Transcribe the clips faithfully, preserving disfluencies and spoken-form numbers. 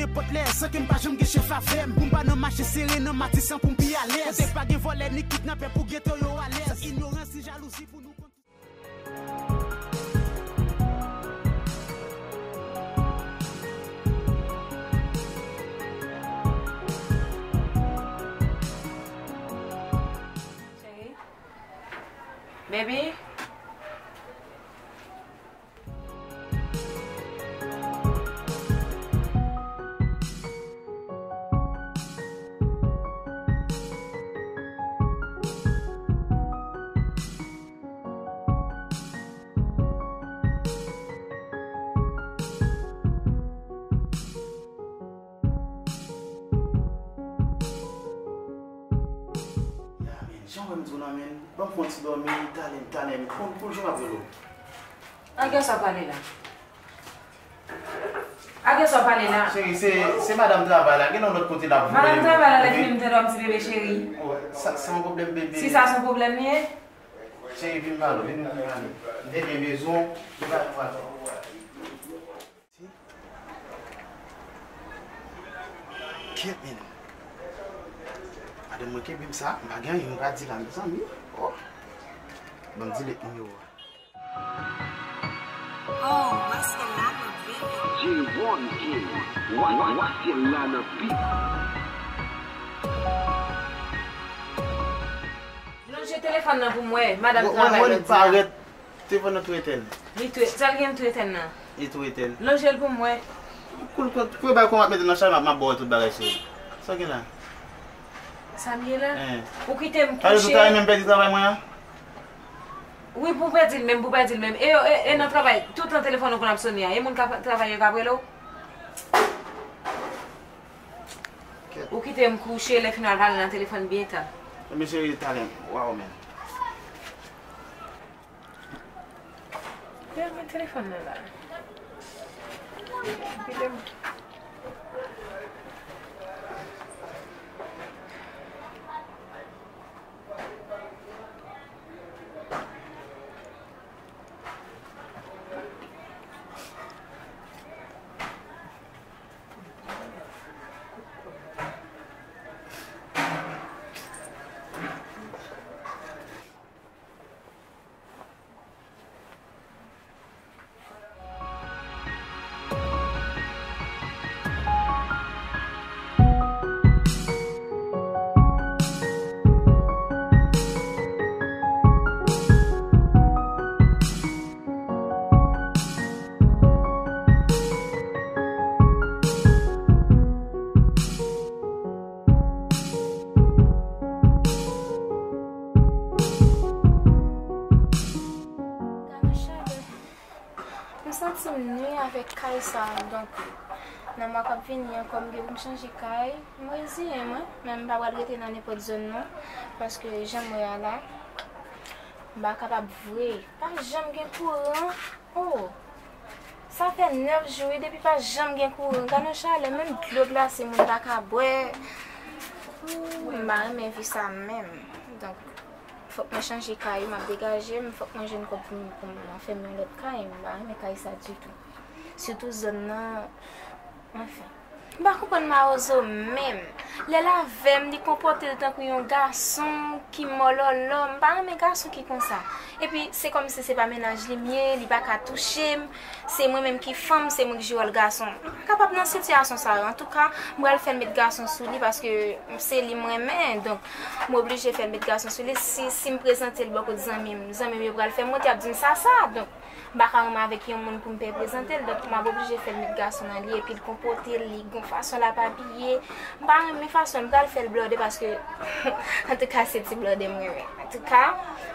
Nenpòt lè, san ke m pa janm gen chèf avè m. Pou m pa nan mache sere nan Matisan pou m pi alèz. Kote pa gen vòlè ni kidnapè pou geto yo alèz. Ignorans ni jalouzi pou nou konn. Cheri. Baby. Ya, men, jan w wè m di w nan men, ban m fè yon ti dòmi, talè m, talè m, pou, pou l jwenn ap rele w. Ak kiyès w ap pale la? Ak kiyès w ap pale la? Cheri, se, se madanm travay la, gen yon lòt kote l ap voye m. Madanm travay la, lè fini m te dòmi ti bebe cheri. Sa, sa yon pwoblèm bebe. Si sa se yon pwoblèm li ye? Cheri, vin m pale w, vin, vin pale. M te gen bezwen w, vin pale w. Kyèt, men. Madanm mwen kenbe m sa, m pa gen anyen m ka di la, mezanmi. Oh. Ban m delete nimewo a. Oh, what's the love of living? J one King, wa, wa, wa, se la nan pi. Lonje telefòn nan pou mwen, madanm travay jodi a. Telefòn nan tou etèn. Li tou, sa l gen tou etèn nan? Li tou etèn. Lonje l pou m wè. Koul, koul, koul bay kòman ap mete nan chay, m ap, m ap ba w tout bagay, cheri. Sa w gen la? Sa m gen la? Hein. Ou kite m kouche. Sa vle di ou ta renmen m pèdi travay mwen an? Wi, pou pèdi l menm, pou pèdi l menm. E yo, e, e nan travay, tout tan telefòn ou konn ap sone a, e moun k ap travay yo k ap rele w? Ou kite m kouche, lè fin al pale nan telefòn byen ta. Ebyen, cheri, talè, waw, men. Kite m telefòn nan la. Kite m. M santi m nwi avèk kay sa a, donk, nan mwa k ap vini an, kòm gen pou m chanje kay, m reziyen mwen, men m pa pral rete nan nenpòt zòn non, paske jan m wè a la, m pa kapab vre, pa janm gen kouran. Oh, sa fè nèf jou wi depi pa janm gen kouran. Gad yon chalè, menm dlo glase moun pa ka bwè. Ooh, m pa renmen vi sa menm. Donk, fòk mwen chanje kay, m ap degaje m, fòk mwen jwenn kòb pou m, pou m fè m yon lòt kay. M pa renmen kay sa ditou. Sitou zòn nan, anfen. M pa konprann Mawozo menm. Lè l avè m, li konpòte l tankou yon gason ki mòlòlò. M pa renmen gason ki konsa. Epi, se kòmsi se pa mennaj li m ye, li pa ka touche m. Se mwen menm ki fanm, se mwen ki jwe wòl gason. M pa kapab nan sitiyasyon sa yo. Antouka, m pral fè l met gason sou li paske se li m renmen. Donk, m oblije fè l met gason sou li. Si, si m prezante l bò kot zanmi m, zanmi m yo pral fè m wont, y ap di m sa, sa. Donk, m pa ka renmen avèk yon moun pou m pè prezante l, donk m ap oblije fè l met gason nan li, epi l konpòte l, li gon fason l ap abiye. M pa renmen fason l, m pral fè l blòde paske, antouka, se ti blòde m renmen. Antouka,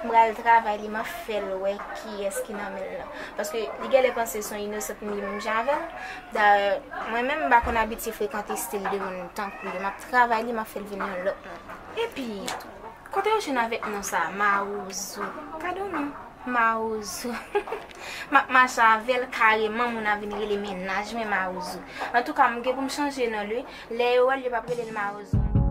m pral travay li, m ap fè l wè kiyès ki nan men l lan. Paske li genlè panse se yon inosant m ye menm jan avè l. Dayè, mwen menm, m pa konn abitye frekante estil de moun tankou li. M ap travay li, m ap fè l vin yon lòt moun. Epi, kote yo jwenn avèk non sa a, Mawozo? Gad yon non. Mawozo. M ap mache avè l kareman, moun ap vin rele mennaj mwen Mawozo. Antouka, m gen pou m chanje non l wi. Lè yo wè l, yo p ap rele l Mawozo ankò.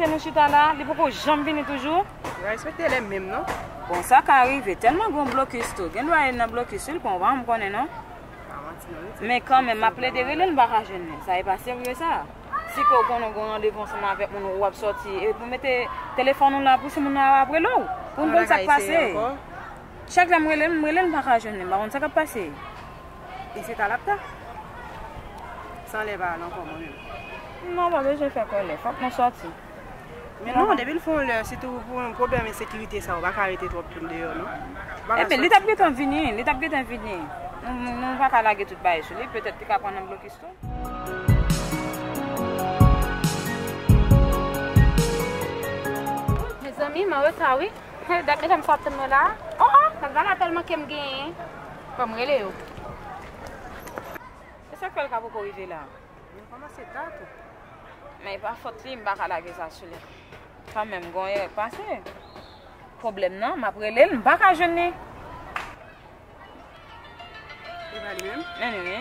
Nou chita la, li poko janm vini toujou. Ou respekte lè menm, non? Bon, sa ka rive. Tèlman gen yon blokis tou. Gen dwa e nan blokis, wi, l pran, ou pa janm konnen, non. Pa manti, non, wi. Men kanmenm, m ap plede rele l, m pa ka jwenn li. Sa e pa serye, sa. Si ke w konnen w gen yon randevou ansanm avèk moun ou w ap sòti, e pou mete telefòn ou la pou si moun nan ap rele w, pou m konn sa k pase. Chak lè m rele l, m rele l, m pa ka jwenn li, m pa konn sa k ap pase. E se ta l ap ta? San lè pa al ankò, mwen menm. Non, pa bezwen fè kòlè, fòk nou sòti. Men non, depi l fè yon lè, sitou pou yon pwoblèm ensekirite sa, ou pa ka rete twòp tan deyò, non. Ebyen, li t ap gentan vini, li t ap gentan vini. Nou, nou, nou pa ka lage tout bagay sou li, petèt li ka pran nan blokis tou. Mezanmi, m anreta wi. Dat medam sa ap tann mwen la. Oh, oh, Lalala tèlman ke m genyen. Ban m rele yo. E sa k fè l ka poko rive la? Vin kòmanse ta tou. Men e pa fòt li, m pa ka lage sa sou li. Kanmenm, gen yon erè k pase. Pwoblèm nan, m ap rele l, m pa ka jwenn li. E pa li menm? Men wi.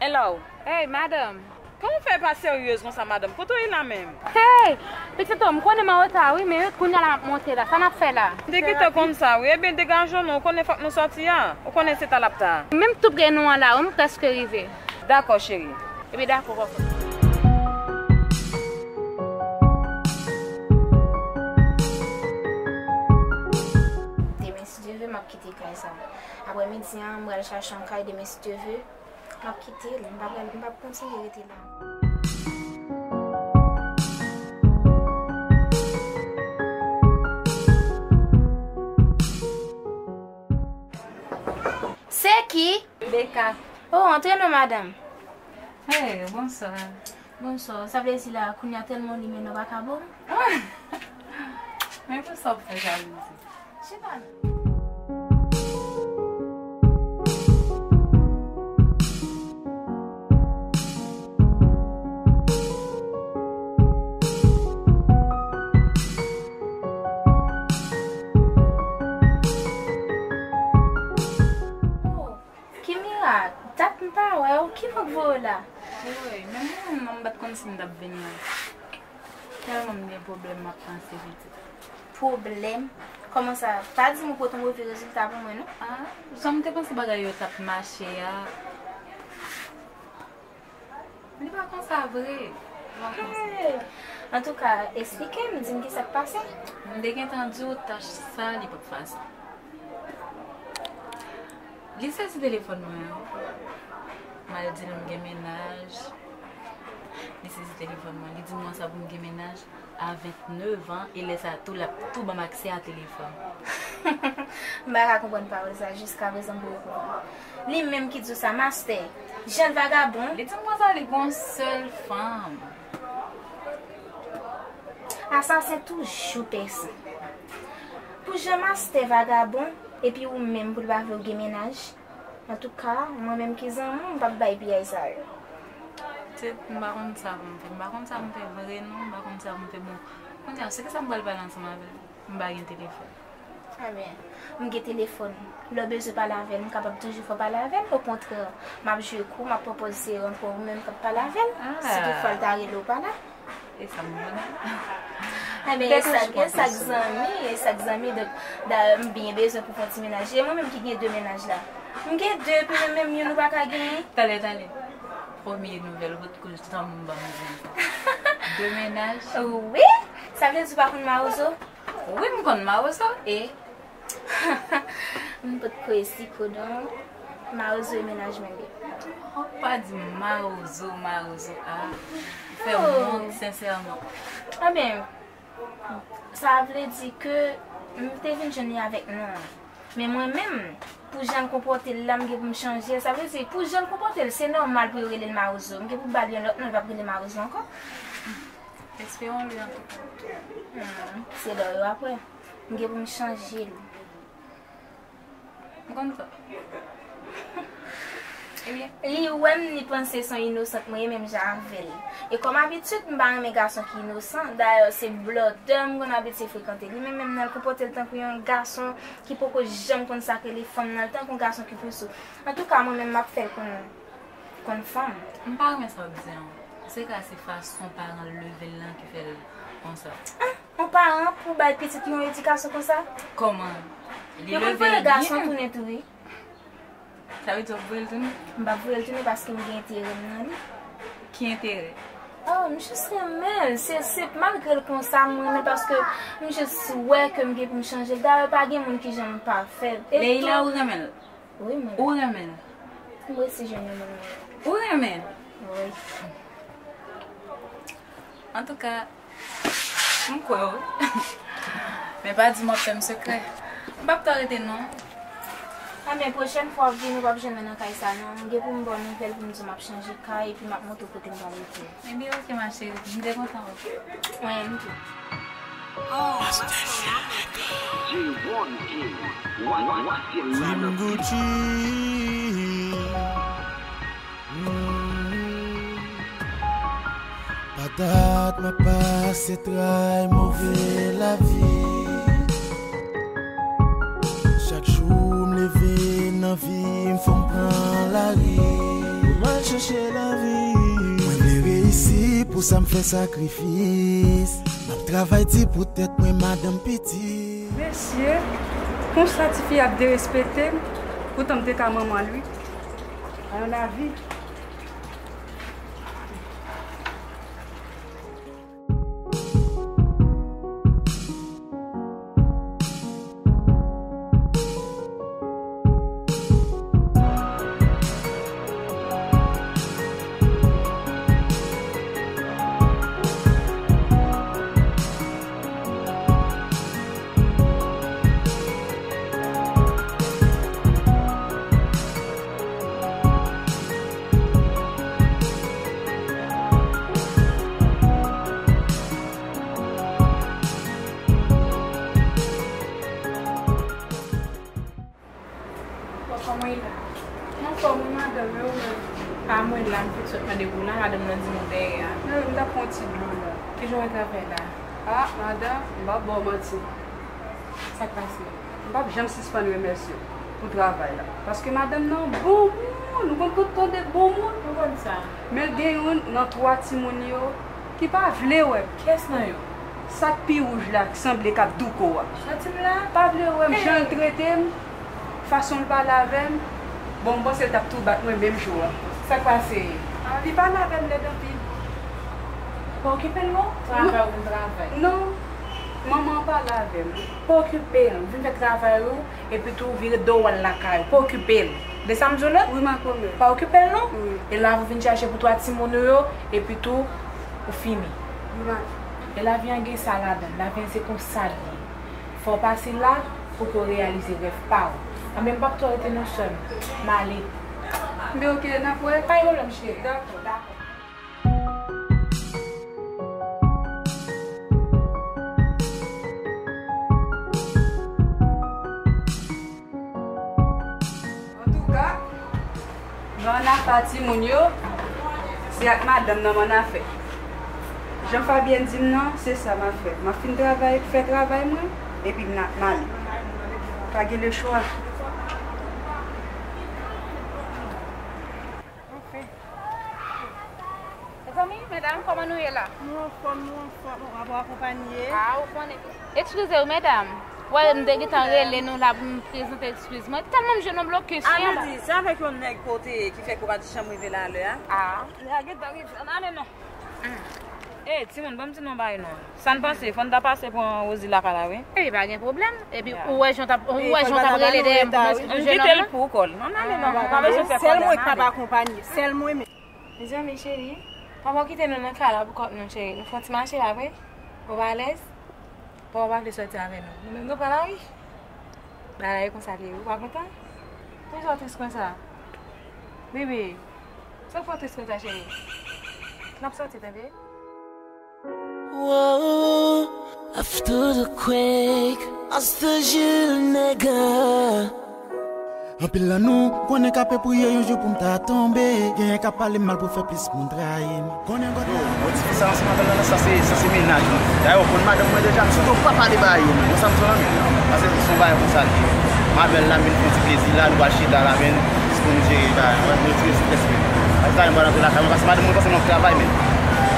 Hello. Hey, madanm. Kòman w fè pa seryez konsa, madanm? Kote w ye la menm? Hey! Pitit o, m konnen m anreta wi, men kounye a la m ap monte la. Sa n ap fè la? M te gentan konn sa wi. Ebyen, degaje w non, ou konnen fòk nou sòti a. Ou konnen se ta l ap ta. Menm tou pre nou an la wi, m prèske rive. Dakò, cheri. Ebyen, dakò, kòkòt. Demen, si Dye vle, m ap kite kay sa. Aprè midi an, m pral chache yon kay, demen, si Dye vle. M ap kite l, m p ap, m p ap kontinye rete la. Se ki? Beka. Oh, antre non, madanm. Hey, bonswa. Bonswa. Sa vle di la, kounye a tèlman limen nan pa ka bon? Men pou sa w fè jalouzi. Chita. Oh, ki mirak, dat m pa wè w, ki bò k voye w la? Woy, menm mwen menm non, m pa t konn si m t ap vin la. Tèlman m gen pwoblèm m ap panse pitit. Pwoblèm? Kòman sa? Pa di m ou pote yon move rezilta pou mwen, non? Ah, jan m te panse bagay yo t ap mache a, li pa konsa vre. Li pa konsa. Hey! Antouka, esplike m, di m kisa k pase. M te gentan di w tach sa, li p ap fasil. Li sezi telefòn mwen an. M al di l m gen mennaj. Li sezi telefòn mwen. Li di m konsa pou m gen mennaj a vennèf an, e lè sa a tou, l ap tou ban m aksè a telefòn. M pa ka konprann pawòl sa, jiskaprezan m poko konprann. Li menm ki di w sa, mastè, jan l vagabon. Li di m konsa, li gon sèl fanm. Asasen toujou pèse. Pou jan mastè vagabon, epi ou menm pou l pa vle w gen mennaj. Antouka, mwen menm ki zanmi w, m p ap bay piyay sa yo. Pitit, m pa konn sa pou m fè. M pa konn sa pou m fè vre non, m pa konn sa pou m fè bon. Kounye a, se ki sa m pral pale ansanm avè l? M pa gen telefòn. Ebyen, m gen telefòn. Lè w bezwen pale avè l, m kapab toujou fè w pale avè l. Okontrè, m ap jwe kou, m ap pwopoze se rantre ou menm k ap pale avè l. Si toutfwa l ta rele w pa la. E sa m konnen. Ebyen, e sa, e sa k zanmi, e sa k zanmi. Donk, dayè, m byen bezwen pou fè yon ti mennaj. E mwen menm ki gen de mennaj la. M gen de, epi menm, menm youn ou pa ka genyen. Talè, talè. Premye nouvèl, ou potko janm ban m di m sa. De mennaj. Wi! Sa vle di ou pa konn mawozo? Wi, m konn mawozo, e? M potko esplike w non. Mawozo e mennaj mwen li. Ou pa di mawozo, mawozo, ah. Ou fè m wont, sensèman. Ebyen, sa vle di ke m te vin jwenn li avèk non an. Men mwen menm, pou jan l konpòte l la, m gen pou m chanje l. Sa vle di, pou jan l konpòte l, se nòmal pou yo rele l mawozo. M gen pou m ba l yon lòt non, l p ap rele mawozo ankò. Espérons-le, antouka. Hmm, se lè yo apre. M gen pou m chanje l. M konn sa. Ebyen. Li wè m, li panse se yon inosant mwen ye, menm jan avè l. E kòm abitid, m pa renmen gason ki inosan. Dayè, se blòdè m konn abitye frekante. Li menm, menm nan l konpòte l tankou yon gason ki poko janm konn sa k rele fanm nan, l tankou yon gason ki pou sou. Antouka, mwen menm, m ap fè l konn, konn fanm. M pa renmen sa w ap di an. Se ka se fason paran l leve l lan ki fè l konsa. Ah, yon paran pou bay pitit li yon edikasyon konsa? Kòman? Li leve l byen. Yo konn voye gason tounen tou, wi. Sa vle di w ap voye l tounen? M p ap voye l tounen paske m gen enterè m nan li. Ki enterè? Oh, m jis renmen l. Se, se malgre l konsa, m renmen l paske m jis wè ke m gen pou m chanje l. Dayè, pa gen moun ki janm pafè. Leila, ou renmen l? Wi, mwen. Ou renmen l? M resi jwenn yon moun mwen. Ou renmen l? Wi. Antouka, m kwè w. Men pa di m w ap fè m sekrè. M p ap twò rete non. Ah, men pwochèn fwa w ap vini, w p ap janm nan kay sa non. M gen pou m ba w nouvèl pou m di w m ap chanje kay, epi m ap montre w kote m pral rete. Ebyen, oke, ma chérie. M te kontan wè w. Mwen menm tou. Team Gucci. Mm. Pa dat m ap pase tray move lavi. Chak jou m leve nan vi m fò m pran lari. M al chèche lavi. Mwen vle reyisi, pou sa m fè sakrifis. M ap travay di pou tèt mwen, madanm, pitit. Mesye, konsa tifi ap derespekte m, poutan m te ka manman l wi. Ayon lavi. Bon, kòman w ye la? Anfòm wi madanm, e ou menm? A mwen la, m fèk sot mande pou w la, madanm nan di m ou dèyè a. Non, m t ap pran ti dlo la. Kijan w wè travay la? A, madanm, m p ap ba w manti. Sa k pase? M p ap janm sispann remèsye w pou travay la. Paske madanm nan bon moun, ou konn tout tande bon moun. Ou konn sa. Men l gen youn nan twa timoun yo ki pa vle wè m. Kiyès nan yo? Sa k pi wouj la, k sanble k ap douko a. Soti m la. Pa vle wè m, jan l trete m, fason l pale avè m. Bon, m panse l t ap tou bat mwen menm jou a. Sa k pase? A, li pale avè m lèd anpil. Pa okipe l non, travay ou vin travay. Non, manman an pale avè m. Pa okipe l, ou vin fè travay ou, epi tou vire do w al lakay ou. Pa okipe l. De sa m di w la? Wi, makomè. Pa okipe l non. Wi. E lavi ou vin chache pou twa timoun ou yo, epi tou ou fini. Wi, ma. E lavi an gen sa ladan l, lavi an se konsa l ye. Fò w pase la pou ke w reyalize rèv pa w. Anben, m p ap twò rete non, sè m. M ale. Men oke, n ap wè. Pa gen pwoblèm, cheri. Dakò. Dakò. Antouka, nan afè timoun yo, se ak madanm nan m annafè. Jan Fabienne di m nan, se sa m ap fè. M ap fin travay, fè travay mwen, epi m na-, m ale. Pa gen lechwa. Anfen. Mezanmi, medam, kòman nou ye la? Nou anfòm, nou anfòm. Ou ap akonpanye? A, ou konnen. Eskize w, medam. Wè, m te gentan rele nou la pou m prezante eskiz mwen. Tèlman m jwenn yon blokis. A, wi, nou di, se avèk yon nèg kote ki fè kouraj chanm rive la alè a? A. Nèg gentan rive, ann ale non. E, timoun, ban m di nou yon bagay non. Sa n panse, fò n ta pase pran Rosie lakay la, wi. Epi pa gen pwoblèm. Epi ou wè jan w t ap, ou wè jan w t ap rele dèyè m pou m esplize non. M kite l pou kò l. Ann ale non, pa bezwen fè kò l. Sèl mwen k p ap akonpanye, sèl mwen menm. Mezanmi, cheri, papa w kite nou nan kay la pou kont nou, cheri. Nou fè yon ti mache la vre? Ou pa alèz? Papa w pa vle sòti avè nou. Nou menm nou pran lari. Bagay la e konsa l ye wi, ou pa kontan? Poukisa w tris konsa? Bebe, sa k fè w tris konsa, cheri? N ap sòti, tande? Whoa, after the quake, I still you, nigga. Anpil nan nou konnen k ape priye yon jou pou m ta tonbe. Genyen k ap pale m mal pou fè plis moun trayi m. Konnen gòt la. Yo, yo, tifi sa ansanm avè l nan sa se, sa se mennaj mwen. Dayè, w konn madanm mwen deja, m swete w pa pale bagay yo, men. Konsa m di w, paske se yon bagay konsa l ye. M avè l la, m vin fè yon ti plezi la, nou pral chita la, men, jis pou nou jere bagay, nou retire strès, men. Paske talè m pral rantre lakay mwen, paske madanm mwen panse m ap travay, men.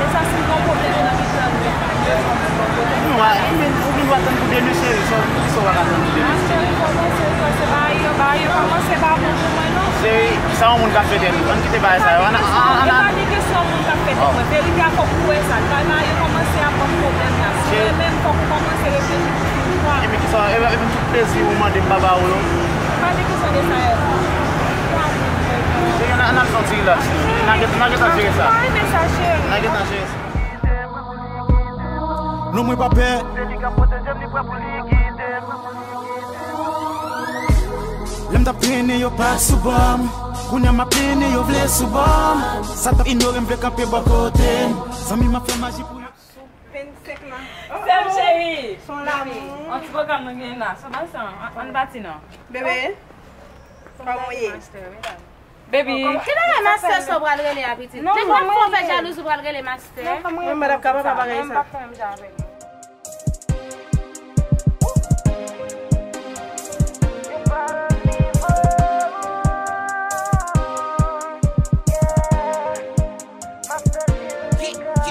Deja, si m gen yon pwoblèm nan mitan nou, m bezwen pou m bò kote m. Non, a, ou vin, ou vin dwa tann pou demen, cheri. Sa, kisa w pa ka tann pou demen? Ah, cheri, kòmanse, kòmanse, bagay yo, bagay yo kòmanse pa bon pou mwen, non. Cheri, sa yon moun ka fè tèt ou. Ann kite bagay sa yo. Ann, ann, ann, ann. E pa ni kesyon moun k ap fè tèt mwen. Verite a, fòk ou wè sa. Bagay yo kòmanse ap ban m pwoblèm la. Si w renmen m, fòk ou kòmanse reflechi pou fini fwa. Epi kisa, epi, epi tout plezi ou mande m pa ba ou yo. Pa ni kesyon de sa, Eva. Cheri, ann, ann al fè yon ti rilaks. N a gen, n a gentan jere sa. M pa renmen sa, cheri. N a gentan jere sa. Non, mwen pa pè. Se li k ap pwoteje m, li prè pou li gide m. Lè m t ap trennen, yo pa t sou bò m. Kounye a m ap trennen, yo vle sou bò m. Sa t ap inyore m vle kanpe bò kote m. Zanmi m ap fè maji pou yo. Vennsenk lan. Sè m cheri. Son lamour. Yon ti pwogram nou gen la. Sa pa sa, ann pati non. Bebe, kòman w ye? Baby. Kòman, kilè master sa w pral rele a pitit? Non, men kòman fè w fè jalouzi w pral rele master? Non, kòman mwen, madam, ka papa bagay sa. Mwen pa fè menm jan avèk li.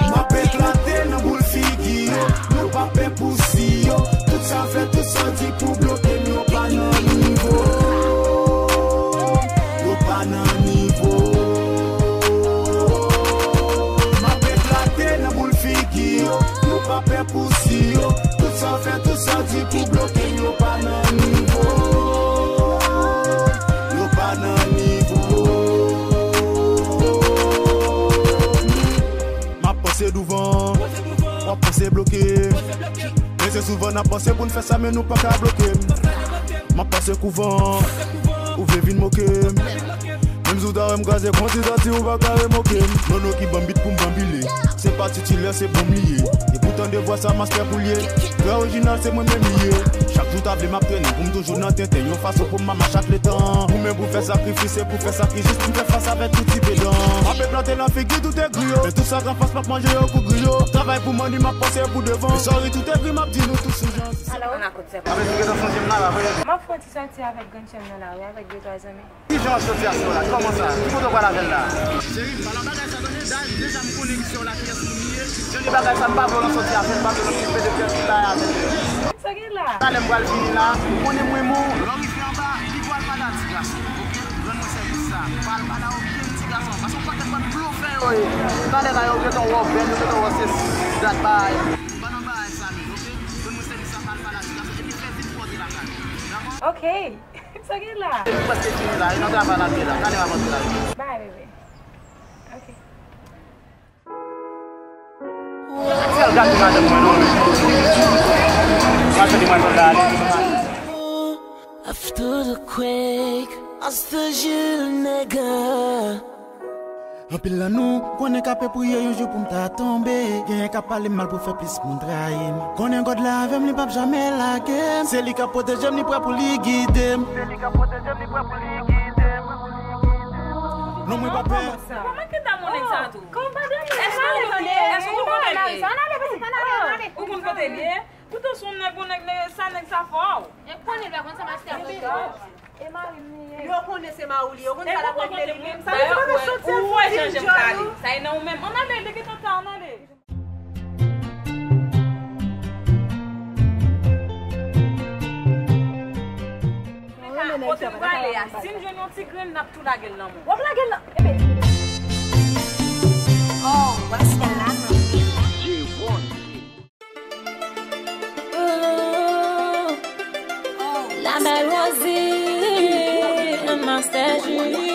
M ap eklate nan boul figi yo. Nou pa pè pou si yo. Tout sa fè, tout sa di pou bloke m, yo pa nan nivo. Yo pa nan nivo. M ap eklate nan boul figi yo. Nou pa pè pou si yo. Tout sa fè, tout sa di pou bloke m, yo pa nan nivo. Yo pa nan nivo. M ap panse douvan, w ap panse bloke. Men se souvan n ap panse pou n fè sa, men nou pa ka bloke m. M ap pase kouvan, ou vle vin moke m. Menm si w ta wè m kraze konsi sòti, ou pa ka remoke m. Nono ki ban m bit pou m banbile. Se pa titilè, se bon m li ye. E pou tande vwa sa, mastè pou l ye. Trè orijinal, se mwen menm li ye. Chak jou ta vle m ap trennen pou m toujou nan tenten. Yon fason pou m mache ak letan. Ou menm pou fè sakrifis, se pou fè sa ki jis, pou m fè fas avèk tout ti pedan. M ap eklate nan figi tout egri yo. Men tout sa k anfas m ap manje yo kou griyo. M ap travay pou mani, m ap panse pou devan. Men sòri tout egri, m ap di nou tout sou jan. Alo? Ann akoute. M ap fè yon ti sòti avèk grann sè m nan lari, avèk de twa zanmi. Ki jan w ap sòti ak sè w la? Kòman sa? Ki kote w pral avè l la? Cheri, m pa nan bagay sa tande. Da-, deja m konnen ki sè w la, kiyès moun li ye. Jan de bagay sa, m pa vle w nan sòti avè l, m pa vle w nan okipe de kè, tout bagay avè l. Sa gen la? Talè m pral vini la, ou konnen m renmen w. Lè w rive anba, li pral pale a ti gason, oke? Rann mwen sèvis sa. Pa al pale a okenn ti gason, paske yon pakèt bann blofè yo ye. Talè la, yo gentan wè w bèl, yo gentan wè w se dat bagay. M pa nan bagay sa menm, oke? Rann mwen sèvis sa, pa al pale a ti gason, epi fè vit pou w antre lakay ou. Dakò? Oke. Sa gen la? Epi prèske fini la, e nan travay n ap ye la. Talè m ap antre la. Bye, bebe. Oke. Sèl gate madanm mwen non. Mwen fè li mwen la ale. After the quake, Master Gilles nègre. Anpil nan nou konnen k ape priye yon jou pou m ta tonbe. Genyen k ap pale m mal pou fè plis moun trayi m. Konnen God la avè m, li p ap janmen lage m. Se li k ap pwoteje m, li prè pou li gide m. Se li k ap pwoteje m, li prè pou li gide m. Non, mwen pa pè. Kòman ki ta moun nèg sa tou? Kòman pa de moun? Èske ou konn, èske ou konn kote l ye? Ou konn kote l ye? Poutan se yon nèg, yon nèg, sa nèg sa fò. E konnen l pa konn sa mastè ap fè. E mari m li ye. Yo konnen se mari w li ye. Yo konnen sa l ap regle li menm. Sa yo pa ka soti ak yon ti djòl. Sa e nan ou menm. Ann ale, li gentan ta, ann ale. Kote m prale a, si m jwenn yon ti grenn, n ap tou lage l nan men w. W ap lage l nan, ebe. Oh, w ap sèl la. Master Junior.